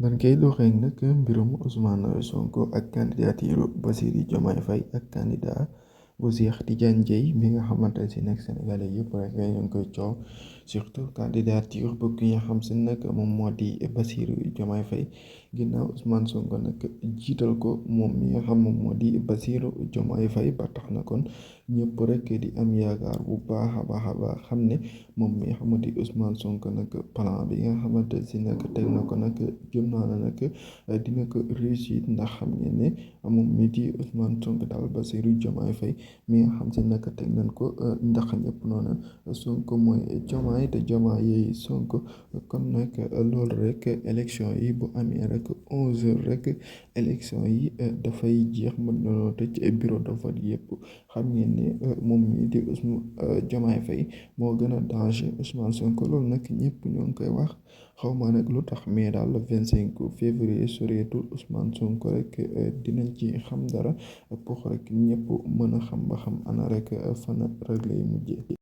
dañ koy doxee nag mbirum Ousmane Sonko ak candidature Bassirou Diomaye Faye ak candidat bu Cheikh Tidiane Dièye bi nga xamante si nag sénégalais yëpp rek ñu ngi koy coow surtout candidature bu ki nga xam si nag moom moo di Bassirou Diomaye Faye ginnaaw Ousmane Sonko nag jiital ko moom mi nga xam moom moo di Bassirou Diomaye Faye ba tax na kon ñëpp rek di am yaakaar bu baax a baax a baax xam ne moom mi nga xamante Ousmane Sonko nag plan bi nga xamante si nag teg na ko nag jëm naa na nag dina ko réussir ndax xam ngeen ne moom mi di Ousmane Sonko daal Bassirou Diomaye Faye mi nga xam si nag teg nañ ko ndax ñëpp noonu Sonko mooy Diomaye te Diomaye yooyu Sonko kon nag loolu rek élection yi bu amee rek 11 heures rek élection yi dafay jeex mën nañoo tëj bureau de vote yëpp xam ngeen ne moom mii di Ousmane Diomaye Faye moo gën a danger Ousmane Sonko loolu nag ñëpp ñoo ngi koy wax xaw ma nag lu tax mais daal le 25 février soreetul Ousmane Sonko rek dinañ ci xam dara pour rek ñëpp mën a xam ba xam ana rek fan rek lay mujjee.